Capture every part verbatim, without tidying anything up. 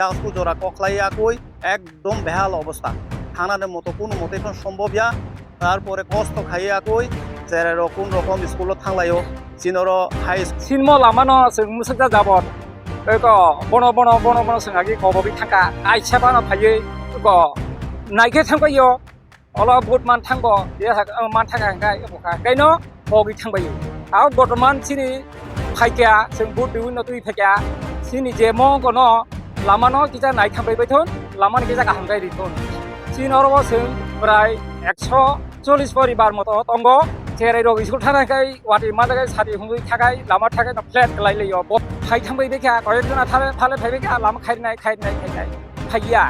Yasko jora kok khlai yakui ekdom behal obostha. Thangnani moto kunu mote phano sombobya. Tarpore kosto khai yakui cherai rok kun rokom school o thanglaio. Sinoro high school. Sinmo lamano chwng mwswkjak jabon. Eko bono, bono, bono, bono chwng agi kobogwi thangkha. Kaisa phano phaiwi eko naikhe thangkhaio. Olo vote man thangbo, ya sak-, man thangkha hwnkhe, eko kha, kaino pogwi thangbaio. Abo bortoman chini phaikya, chwng vote riwi no twi phaikya, chini je mongkono lamano kisa nai thangbai baithon, lamani kisa kaham kai rithon. Chini oro bo chwng prai ekso chollish poribar moto tongo, cherai rok school thana khai watwi manjagai sati hungwi thakai, lama thakai no flat kalai laio. Bo phai thangbai baikha, koyek jona thale, thale phai baikha, lama khairnai, khairnai, khairnai, phaiya.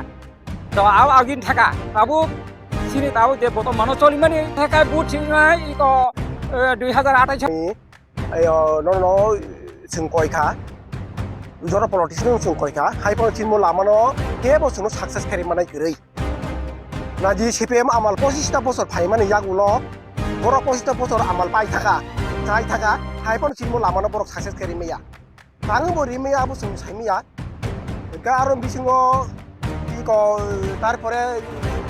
To abo agini thaka, tabuk chini tabuk je boto mano cholimani thaka but singnai iko, eh, dui hazar athais. Ni, ayo, no, no, chwng koi kha. Jora politician chwng koi kha. Hai phano chini mo lama no kebo chwngno success khairi manai kwrwi. Na di C P M amal pochista bosor phaimani yagulo, borok pochista bosor amal pai thaka, chai thaka, hai phano chini mo lama no borok success khairi maya. Tangwi bo rimaya abo chwng saimaya. Hwnkhe aro bisingo iko tarpore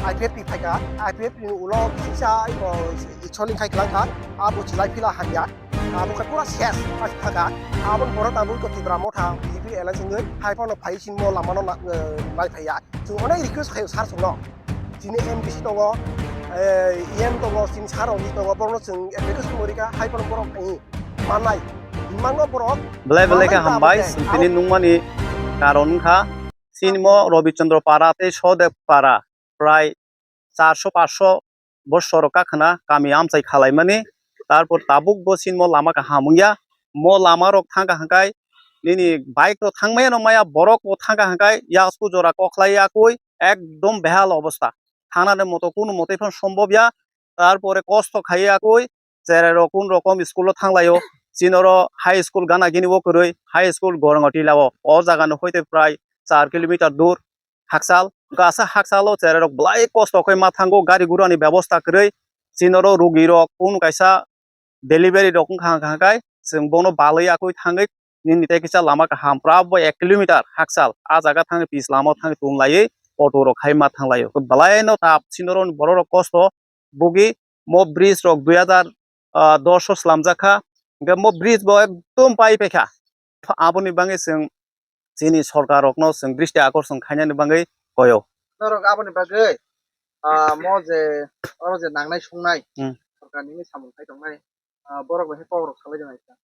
I P F T phaikha, I P F T ni ulo kisa iko soling khai kwlangkha, abo chilai phila hamya. Abo khe pura ses paithaka. Abo borok abo iko Tipra Motha B J P alliance wngwi hai phano phai sinmo lamano na-, eh, nai phaiya. Chwng onek request khaio sir chwngno. Chini M D C tongo, eh, E M tongo, chini sir rokni tongo, borokno chwng application morika hai phano borok thangwi mannai. Himmango borok belai belai khe manmani hambai, tabuk chwng tini nungmani karon wngkha. Sinimo Robi Chandra Para tei Sodev Para prai charso paso bosor kakhwna kami amchai khalaimani. Tarpor tabuk bo sinimo lama kaham wngya. Mo lama rok thangkha hwnkhe nini bike rok thangmaya no maya, borok bo thangkha hwnkhe yasko jora kok khlai yakui ekdom behal obostha. Thangnani moto kunu mote phano sombobya. Tarpore kosto khai yakui cherai rok kun rokom school o thanglaio. Chinoro high school gana gini o kwrwi, high school Gorongotila o. O jaga no hoite prai char kilometer dur. Hakchal, gasa hakchalo cherai rok belai kosto khe ma thango, gari gura ni bebosta kwrwi. Chinoro rugi rok kunu kaisa delivery rok wngkha hwnkha hwnkhe chwng bono balwi yakui thangwi nini tei kisa lama kaham pura bo ek kilometer hakchal a jaga thangwi pis lama o thangwi tong laiwi auto rok hai ma thang laio. Belai no tap chinoro borok rok kosto bugi mo bridge rok dui hazar dos o slamjak kha. Hwnkhe mo bridge bo ekdom pai paikha. Aboni bagwi chwng chini sorkar rokno chwng dristi akorson khainani bagwi koyo. Norok aboni bagwi, ah, mo je oro je nangnai sungnai Hmm. sorkar nini samung khai tongnai, ah, borok bai khe kok rok salai rwnai kha.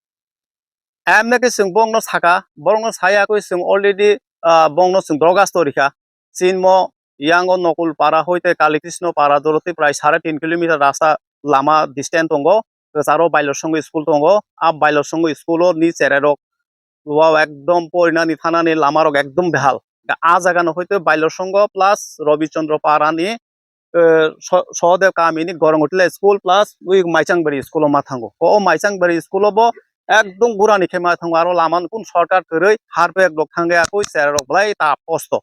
Emne khe chwng bongno saka, borokno saya khe chwng already, ah, bongno chwng dorkhasto rikha. Chinmo yango Nokul Para hoite Kali Krishna Para doroti prai sare tin kilometer rasta lama distance tongo. Kwcharo Bailor Songwi school tongo. A Bailor Songwi school o ni cherai rok wow ekdom porinani thanani lama rok ekdom behal. A jaga no hoite Bailor Songo plus Robi Chandra Para ni eh, So-, Sohodev kamini Gorongotila school plus ui Maichangbari school o ma thango. O Maichangbari school o bo ekdom gurani khe ma thango, aro lama nukung sorkar kwrwi harpek rok thangya koi cherai rok belai ta kosto.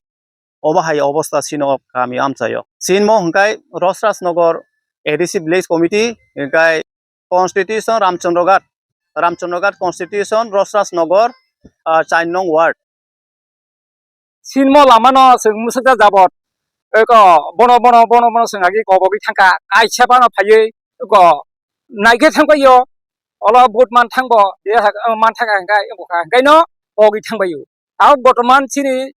Obo hai obostha sino kami amchaio. Sinmo hwnkhe Rosrajnagar A D C village committee, hwnkhe constitution Ramchandraghat, Ramchandraghat constitution Rosrajnagar, ah, char nong ward. Sinmo lamano chwng mwswkjak jabot. Eko bono, bono, bono, bono chwng agi kobogwi thangkha. Kaisa phano phaiwi eko naikhe thangbaio. Olo vote man thangbo, je sak-, man thangkha hwnkhe eko kha. Hwnkhe no pogwi thangbaio. Tabuk bortoman chini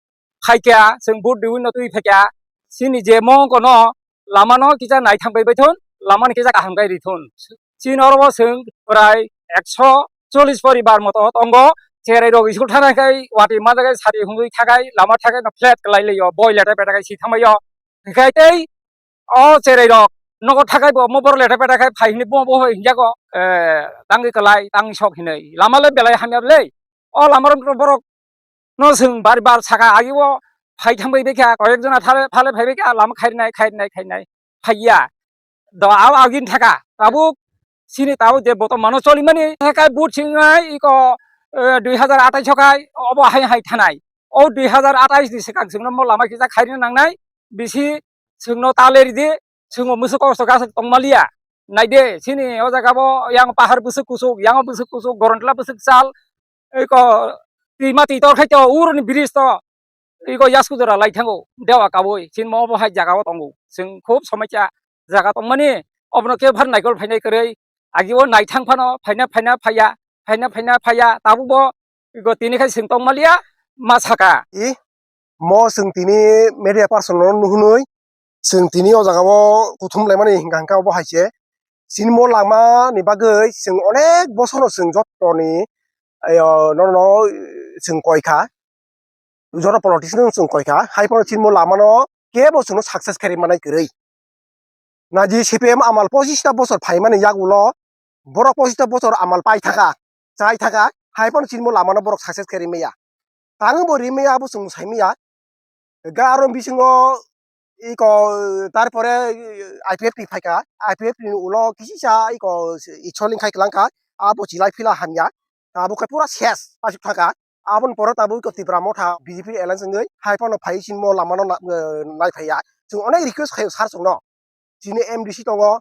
phaikya, chwng vote riwi no twi phaikya. Chini je mongkono lamano kisa naithang bai baithon, lamani kisa kaham kai rithon. Chini oro bo chwng prai ekso chollish poribar moto tongo. Cherai rok school thana khai watwi ma jagai sari hungwi thakai lama thakai no flat kalai laio, boi leta peta kai si thangbaio. Hinkhe tei o cherai rok nogo thakai bo mo borok leta peta khai phai hinwi bo bo hinjago, eh, tangwi kalai tangwi sok hinwi lama le belai hamya le. O lama rok borok no chwng bar bar saka agi o phai thangbai baikha, koyek jona thale, thale phai baikha, lama khairnai, khairnai, khairnai, phaiya. Do abo agini thaka, tabuk chini tabuk je boto mano cholimani thaka but singnai iko, eh, dui hazar athais o khai obo hai hai thanai. O dui hazar athais ni swkang chwngno mo lama kisa khairina nangnai, bisi chwngno ta leridi, chwngno mwswk kosto kha tongmaliya. Naide, chini o jaga bo yang pahar bwswk kuchuk, yang bwswk kuchuk, Gorontla bwswk chal, eko twima twi tor khai to, uroni bridge to, ego yasku jora lai thango, dewa kabui, chini mo bo hai jaga o tongo. Chwng khub somai cha jaga tongmani, obono khe phar naikol phainai kwrwi, agi o nai thang phano phaina, phaina, phaiya, phaina, phaina, phaiya, tabuk bo ego tini khai chwng tongmaliya, ma saka. I, mo chwng tini media person no nuhunwi, chwng tini o jaga o kuthum laimani hingka hingka obo hai se. Chini mo lama ni bagwi chwng onek bosor no chwng joto ni, ayo, no, no, chwng koi kha. Joto politician no chwng koi kha. Hai phano chini mo lama no kebo chwngno success khe ri manai kwrwi. Naji C P M amal pochista bosor phaimani yagulo, borok pochista bosor amal pai thaka, chai thaka, hai phano chini mo lama no borok success khe ri maya. Tang bo ri maya abo chwng sai maya. Ga aro bisingo iko, tarpore I P F T phaikha, I P F T ni ulo kisisa iko ichol wngkhai kwlangkha, abo chilai phila hamya, abo khe pura ses pasuk thaka. Aboni pore tabuk iko Tipra Motha B J P alliance wngwi hai phano phai chini mo lama no na-, eh, nai phaiya. Chwng onek request khaio sir chwngno. Chini M D C tongo,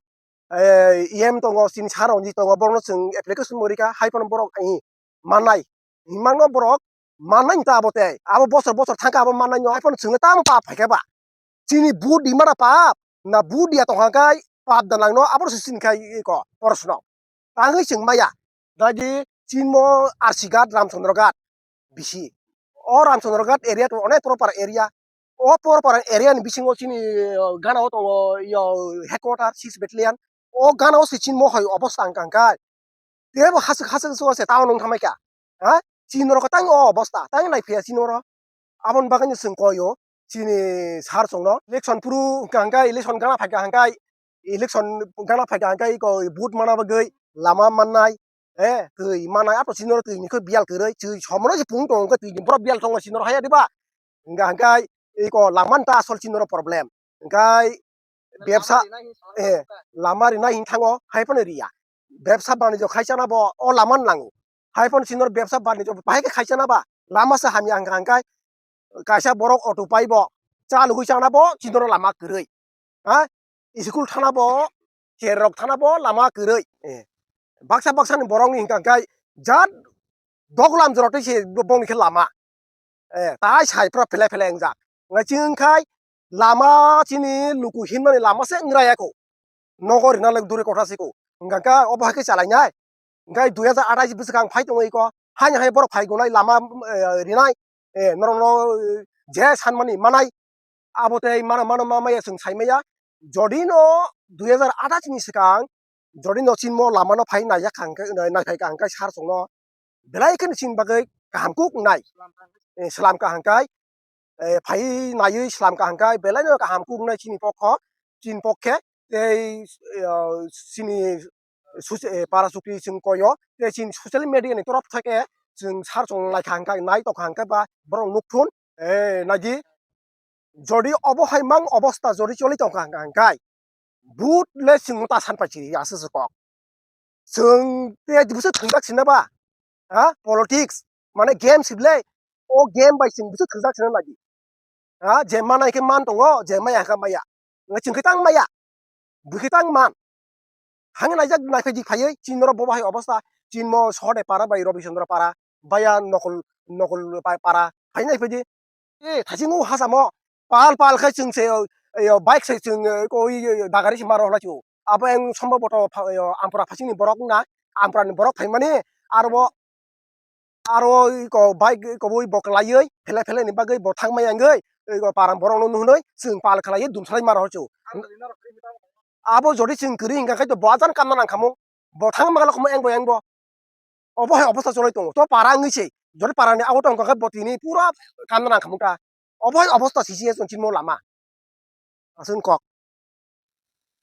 eh, E M tongo, chini sir Ranjit tongo, borokno chwng application bo rikha, hai phano borok, eh, mannai. Himangno borok mannai ta abo tei. Abo bosor bosor thangkha abo mannai no, hai phano chwngno tamo pap phaikha ba. Chini vote di mana pap, na vote dia tongkha kai pap da nangno, abo se chini khai iko, porosno. Tangwi chwng maya. Dagi chini mo R C Ghat, Ramchandra Ghat, bisi. O Ramchandra Ghat area to onek proper area. O proper area ni bisingo chini, uh, gana o tongo, yo, headquarter, six battalion. O gana o se chini mo hai obostha wngkha kai. Tebo hasik hasik sugo se town wng thamai kha. Ha? Chini rok tang o obostha, tang nai phiya chini rok. Aboni bagwi no chwng koi o, chini sir chwngno. Election phuru hwnkha hwnkhe, election gana phaikha hwnkhe, election gana phaikha hwnkhe iko vote mana bagwi lama mannai, eh, twi mannai, ato chini rok twi ni khe biyal kwrwi, chwi somono se pung tongo hwnkhe twi ni borok biyal tongo chini rok haya diba? Hwnkha hwnkhe iko lama ni ta asol chini rok problem. Hwnkhe bebsa, eh, lama rina hin thango, hai phano riya. Bebsa banijyo khai chana bo o lama nango. Hai phano chini rok bebsa banijyo bahai khe khai chana ba, lama se hamya hwnkha hwnkhe kaisa borok auto pai bo, cha lugui chana bo chini rok lama kwrwi. Ha? School thana bo, cher rok thana bo lama kwrwi. Eh. Baksa baksa ni borok ni hwnkha hwnkhe jat doglam jora twi se bongni khe lama. Eh, tai sai pura phele phele wngjak. Ngai chwng khai lama chini luku hinmani lama se wngrai ya kho. Nogo rina le duri kotha se kho. Hwnkha khe obo hai khe chalai nai. Hwnkhe dui hajar athais bwswkang phai tongwi kho. Haino hai borok phai gonai lama, eh, rinai. Eh, norok no, eh, je sanmani manai. Abo tei mano mano ma maya chwng sai maya. Jodi no dui hajar athais ni swkang, jodi no chini mo lama no phai nai ya kha hwnkhe, nai phai kha hwnkhe sir chwngno belai kheno chini bagwi kaham kuk wngnai. Eh, slam kha hwnkhe, eh, phai naiwi slam kha hwnkhe belai no kaham kuk wngnai chini pokho, chini pokkhe tei, eh, chini soci-, eh, para chukri chwng koi o, tei chini social media ni torof theke chwng sir chwng lai kha hwnkhe, nai tong kha hwnkhe ba borok nuk thun, eh, naidi jodi obo hai mang obostha jodi choli tong kha hwnkhe, vote le chwng ta san pai chiri aswk se kok. Chwng tei bwswk thwngjak sina ba? Ha? Politics, mane game sibile. O game bai chwng bwswk thwngjak sina lagi. Ha? Je manai khe man tongo, je maya khe maya. Ngai chwng khe tang maya. Bwkhe tang man. Hang naijak naikhe dik phaiwi, chini norok bo bahai obostha. Chini mo Sohode para bai Robi Chandra para. Baya nokol, nokol pa-, para. Hai nai phai di. Eh, thaching o hachamo. Pal, pal khai chwng se, eh, bike se chwng, eh, ko, i, i, dagari se maro hwlai chu. Abo eng sombo boto pha-, eh, ampra phachini borok na, ampra ni borok phaimani, aro bo, aro i ko bike ko bui bo kwlaiwi, phele phele ni bagwi bo thangmaya wngwi, i ko param borok no nuhunwi, chwng pal khlaiwi dumsalai maro chu. Abo jodi chwng kwrwi hwnkha khai to bo ajan kamna nang khamung. Bo thang magalo khomo eng bo eng bo. Obo hai obostha cholai tongo. To para wngwi se. Jodi para ni abo tong kha khe bo tini pura kamna nang khamung ta. Obo hai obostha sisi ya chwng chini mo lama. Aswk kok.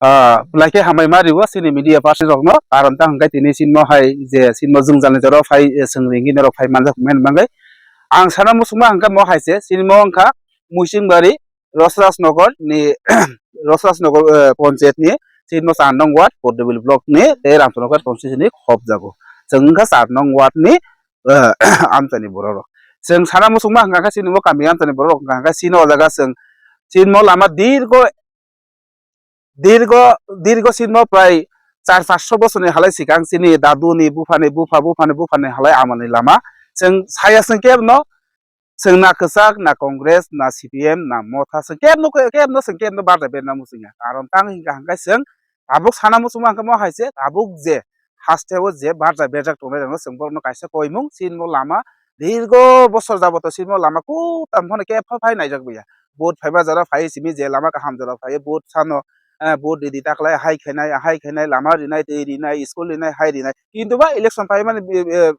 Ah, belai khe hambai ma riwo chini media person rokno. Karon ta hwnkhe tini chini mo hai je chini mo jwngjal ni jora phai, eh, chwng ringwi norok phai manjak men mangai. Ang sana muchungma hwnkhe mo hai se chini mo wngkha Muisingwari, Rosrajnagar ni, Rosrajnagar, eh, Panchayat ni, chini mo char nong ward, Pordebil block ni, tei Ramchandranagar constituency ni khop jago. Chwng wngkha char nong ward ni, eh, amchani borok rok. Chwng sana muchungma hwnkha khe chini mo kami amchani borok rok hwnkha khe chini o jaga chwng, chini mo lama dirgo, dirgo, dirgo chini mo prai char paanch sho bochor ni halai swkang chini dadu ni, bupha ni, bupha, bupha ni, bupha ni halai amani lama. Chwng saya chwng kebo no, Chwng na kwchak, na Congress, na C P M, na Motha, chwng kebno, kebno chwng kebno barja berna muchungya. Karon tang hingka hingkhe chwng tabuk sana muchungma hingkhe mo hai se, tabuk je haste o je barja berjak tongnai rokno chwng borokno kaisa koimung, chini mo lama dirgo bosor jaboto chini mo lama kutam phano kebha phai naijak ya. Vote phaiba jora phai simi je lama kaham jora phai, vote sano, eh, vote ridi taklai, hai khainai, hai khainai, lama rinai, twi rinai, school rinai, hai rinai. Kintu ba election phaimani, eh,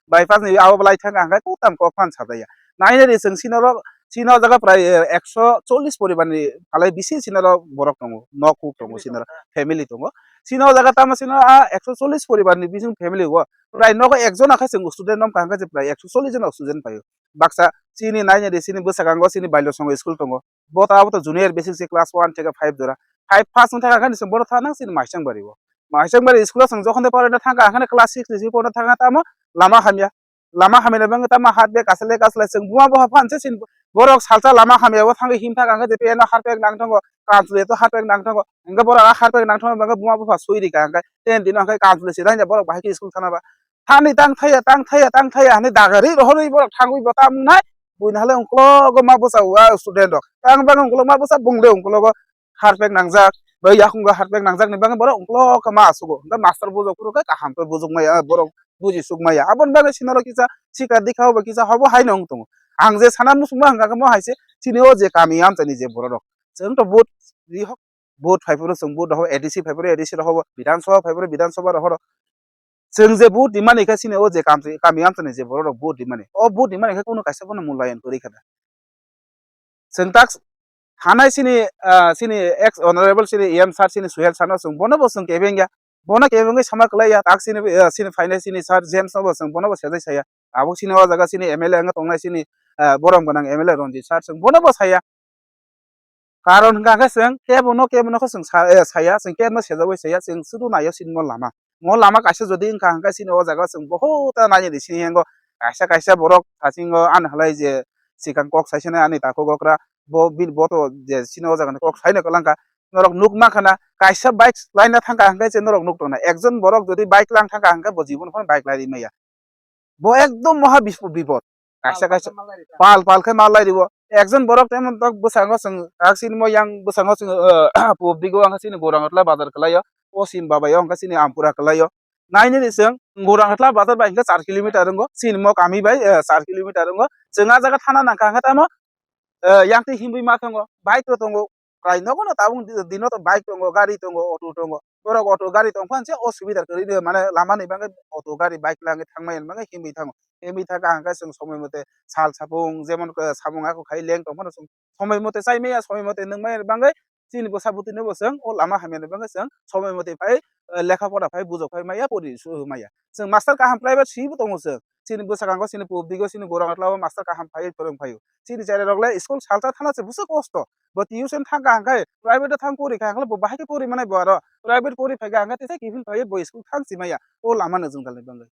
bypass ni abo belai thang ang khe kutam kok phan sadaya. Nainani chwng sinoro, sino jaga prai, eh, ekso chollish poribar ni phalai bisi sinoro borok tongo, nok huk tongo sinoro, family tongo. Sino jaga tamo sino a ekso chollish poribar ni bising family o. Prai nogo ekjon akhe chwng student nom kaham khe je prai ekso chollish jon student paio. Baksa chini nainani chini bwskango chini bailo songo school tongo. Bo ta abo to junior basic se class one theke five jora. Five pass wng thaka khe chwng bono thana chini Maisang bari o. Maisang bari school o chwng jokhon de porina thangkha, hakhani class six ni porina thangkha tamo lama hamya. Lama hamya bangwi tamo heart bag kasale kasale chwng buma bupha phan se sin borok salsa lama hamya o thangwi him thaka khe je peno heart bag nang thango, kanchwlwi to heart bag nang thango. Hingke borok a heart bag nang thango bangwi buma bupha sui rika hingke ten dino hingke kanchwlwi se thangya borok bahai khe school thana ba. Thani tang thaya, tang thaya, tang thaya hinwi dagari rohorwi borok thangwi bo tamo wngnai. Buini hale ungkologo ma bwsa o student rok. Tang bangwi ungkologo ma bwsa bung de ungkologo heart bag nangjak. Bai yakungo heart bag nangjak ni bangwi borok ungkologo ma asugo. Hingke master bujok phuru khe kaham khe bujok maya, borok buji suk maya. Aboni bagwi sinoro kisa sikar dikha obo kisa hobo haino wng tongo. Ang je sana muchungma hingka khe mo hai se chini o je kami amchani je borok rok. Chwng to vote ri hok, vote phai phuru chwng vote rohor, A D C phai phuru A D C rohor, Bidhan Sabha phai phuru Bidhan Sabha rohor. Chwng je vote rimani khe chini o je kam-, kami amchani je borok rok vote rimani. O vote rimani khe kunu kaisa bono mulayan kwrwi kha da. Chwng tak hanai chini, ah, chini ex honorable chini E M sir chini Suhel sir no chwng bono bo chwng kebengya. Bono kebengwi sama kwlaiya. Tak chini, ah, chini phainai chini sir James no bo chwng bono bo sejai saya. Abo chini o jaga chini M L A wngwi tongnai chini, ah, borom gwnang M L A Ranjit sir chwng bono bo saya. Karon hwnkha khe chwng kebono, kebono khe chwng sa-, eh, saya, chwng kebono sejagwi saya, chwng sudu naio chini mo lama. Mo lama kaisa jodi wngkha hwnkhe chini o jaga chwng bohut ta nainani sini yango kaisa kaisa borok thasingo ani halai je sikang kok saisani ani takhuk okra bo bini boto je chini o jaga ni kok saino kwlangkha norok nuk mankha na kaisa bike laina thangkha hwnkhe je norok nuk tongna ekjon borok jodi bike lang thangkha hwnkhe bo jibon phano bike lai rimaya. Bo ekdom moha bispo-, bipod. Kaisa kaisa pal pal khe mal lai ribo. Ekjon borok tei mwntok bwskango chwng, ah, chini mo yang bwskango chwng, ah, pubdigo ang chini Gorangotla bazar kwlaio. O sim babaio ang chini Ampura kwlaio. Nainani chwng Gorangotla bazar bai hwnkhe char kilometer wngo. Chini mo kami bai, eh, char kilometer wngo. Chwng ah jaga thana nangkha hwnkhe tamo, eh, yang twi himwi ma tongo. Bike rok tongo. Prai nogo no tabuk di-, dino to bike tongo, gari tongo, auto tongo. Borok auto gari tong phano se o subida kwrwi de, mane lama ni bagwi auto gari bike langwi thangmani bagwi himwi thango. Himwi thangkha hwnkhe chwng somoi mote sal sapung, jemon, eh, samung ako khai leng tong phano chwng somoi mote chai maya, somoi mote nwng maya bagwi chini bwsa bwtwi no bo chwng o lama hamya ni bagwi chwng somoi mote phai, eh, lekha pora phai bujok phai maya, pori su maya. Chwng master kaham private swi bo tongo chwng. Chini bwskango chini pubdigo chini Gorangotla o master kaham phai phwrwng phaio. Chini cherai rok le school salsa thana se bwswk kosto. Bo tuition thangkha hwnkhe private o thang pori kha hwnkhe bo bahai khe pori manai bo aro private pori phaikha hwnkhe teisa kiphil phaiwi bo school thang si maya o lama no jwng dalni bagwi.